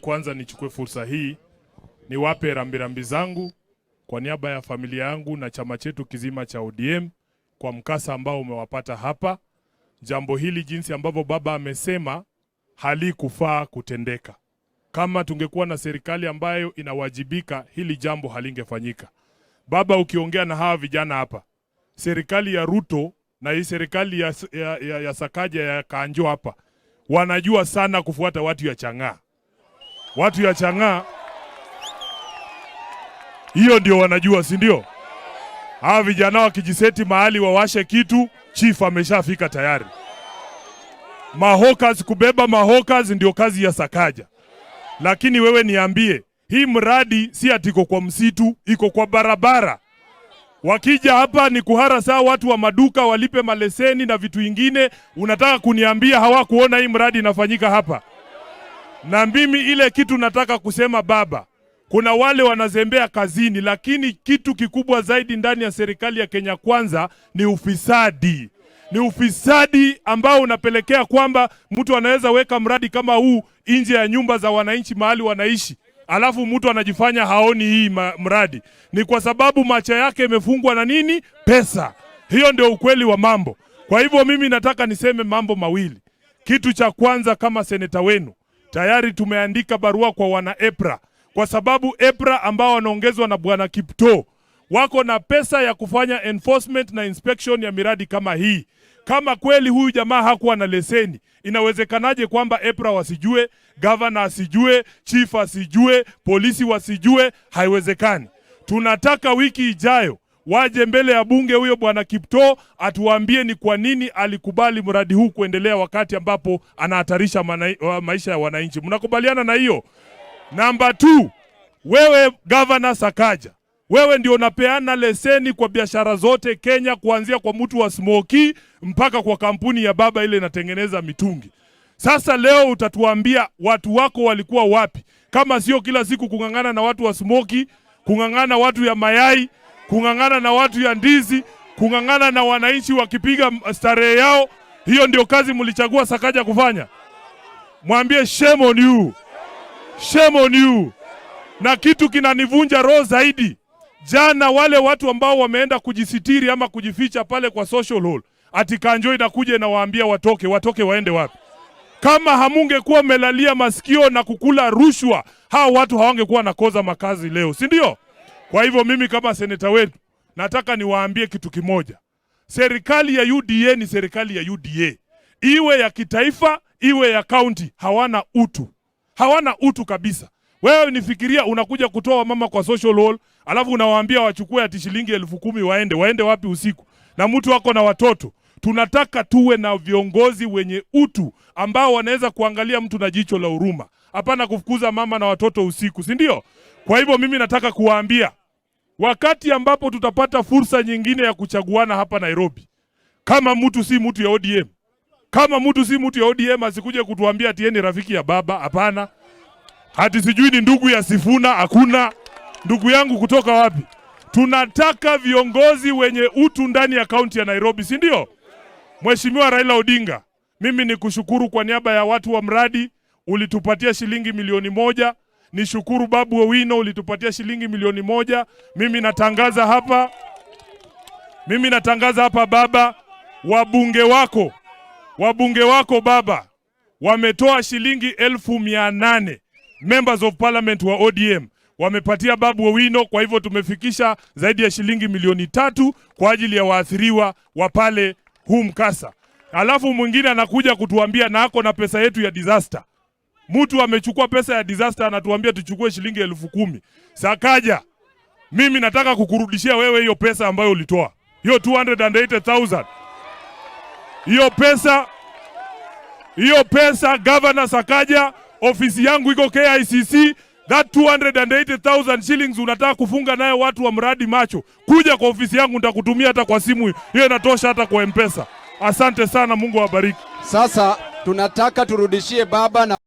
Kwanza nichukue fursa hii niwape rambirambi zangu kwa niaba ya familia yangu na chama chetu kizima cha ODM kwa mkasa ambao umewapata hapa. Jambo hili, jinsi ambavyo baba amesema, halikufaa kutendeka. Kama tungekuwa na serikali ambayo inawajibika, hili jambo halingefanyika. Baba, ukiongea na hawa vijana hapa, serikali ya Ruto na hii serikali ya Sakaja ya Kanjo hapa wanajua sana kufuata watu ya chang'aa. Watu ya chang'aa hiyo ndio wanajua, si ndio? Hawa vijana wakijiseti mahali wawashe kitu, chief ameshafika tayari. Mahawkers, kubeba mahawkers ndio kazi ya Sakaja. Lakini wewe niambie, hii mradi si ati iko kwa msitu, iko kwa barabara. Wakija hapa ni kuharass watu wa maduka walipe maleseni na vitu ingine. Unataka kuniambia hawakuona hii mradi inafanyika hapa? Na mimi ile kitu nataka kusema baba, kuna wale wanazembea kazini, lakini kitu kikubwa zaidi ndani ya serikali ya Kenya Kwanza ni ufisadi. Ni ufisadi ambao unapelekea kwamba mtu anaweza weka mradi kama huu nje ya nyumba za wananchi mahali wanaishi, alafu mtu anajifanya haoni hii mradi. Ni kwa sababu macho yake imefungwa na nini? Pesa. Hiyo ndio ukweli wa mambo. Kwa hivyo mimi nataka niseme mambo mawili. Kitu cha kwanza, kama seneta wenu, tayari tumeandika barua kwa wana EPRA, kwa sababu EPRA ambao wanaongezwa na bwana Kiptoo wako na pesa ya kufanya enforcement na inspection ya miradi kama hii. Kama kweli huyu jamaa hakuwa na leseni, inawezekanaje kwamba EPRA wasijue, governor asijue, chief asijue, polisi wasijue? Haiwezekani. Tunataka wiki ijayo waje mbele ya bunge, huyo bwana Kiptoo atuambie ni kwa nini alikubali mradi huu kuendelea wakati ambapo anahatarisha maisha ya wananchi. Mnakubaliana na hiyo? Namba 2, wewe Governor Sakaja, wewe ndio unapeana leseni kwa biashara zote Kenya, kuanzia kwa mtu wa smoky mpaka kwa kampuni ya baba ile inatengeneza mitungi. Sasa leo utatuambia watu wako walikuwa wapi, kama sio kila siku kung'ang'ana na watu wa smoky, kung'ang'ana watu ya mayai, kung'ang'ana na watu ya ndizi, kung'ang'ana na wananchi wakipiga starehe yao. Hiyo ndio kazi mlichagua Sakaja kufanya? Mwambie shame on you. Shame on you. Na kitu kinanivunja roho zaidi, jana wale watu ambao wameenda kujisitiri ama kujificha pale kwa social hall, ati Kanjo inakuja inawaambia watoke, watoke waende wapi? Kama hamungekuwa mmelalia masikio na kukula rushwa, hao watu hawangekuwa nakosa makazi leo, si ndio? Kwa hivyo mimi kama seneta wetu nataka niwaambie kitu kimoja. Serikali ya UDA ni serikali ya UDA, iwe ya kitaifa iwe ya kaunti, hawana utu, hawana utu kabisa. Wewe nifikiria, unakuja kutoa mama kwa social hall, alafu unawaambia wachukue ati shilingi 10,000 waende, waende wapi usiku? Na mtu wako na watoto. Tunataka tuwe na viongozi wenye utu ambao wanaweza kuangalia mtu na jicho la huruma, hapana kufukuza mama na watoto usiku, si ndio? Kwa hivyo mimi nataka kuwaambia, wakati ambapo tutapata fursa nyingine ya kuchaguana hapa Nairobi, kama mtu si mtu ya ODM, kama mtu si mtu ya ODM asikuje kutuambia ati yeye ni rafiki ya baba. Hapana, ati sijui ni ndugu ya Sifuna. Hakuna ndugu yangu kutoka wapi? Tunataka viongozi wenye utu ndani ya kaunti ya Nairobi, si ndio? Mheshimiwa Raila Odinga, mimi ni kushukuru kwa niaba ya watu wa mradi, ulitupatia shilingi 1 milioni. Nishukuru Babu Owino, ulitupatia shilingi 1 milioni. Mimi natangaza hapa baba, wabunge wako baba wametoa shilingi 800,000, members of parliament wa ODM wamepatia Babu Owino. Kwa hivyo tumefikisha zaidi ya shilingi 3 milioni kwa ajili ya waathiriwa wa pale huu mkasa. Alafu mwingine anakuja kutuambia na ako na pesa yetu ya disaster. Mtu amechukua pesa ya disaster anatuambia tuchukue shilingi 10,000. Sakaja, mimi nataka kukurudishia wewe hiyo pesa ambayo ulitoa, hiyo 280,000. Hiyo pesa Governor Sakaja, ofisi yangu iko KICC. That 280,000 shillings unataka kufunga nayo watu wa mradi macho, kuja kwa ofisi yangu nitakutumia hata kwa simu, hiyo inatosha, hata kwa M-Pesa. Asante sana, Mungu awabariki. Sasa tunataka turudishie baba na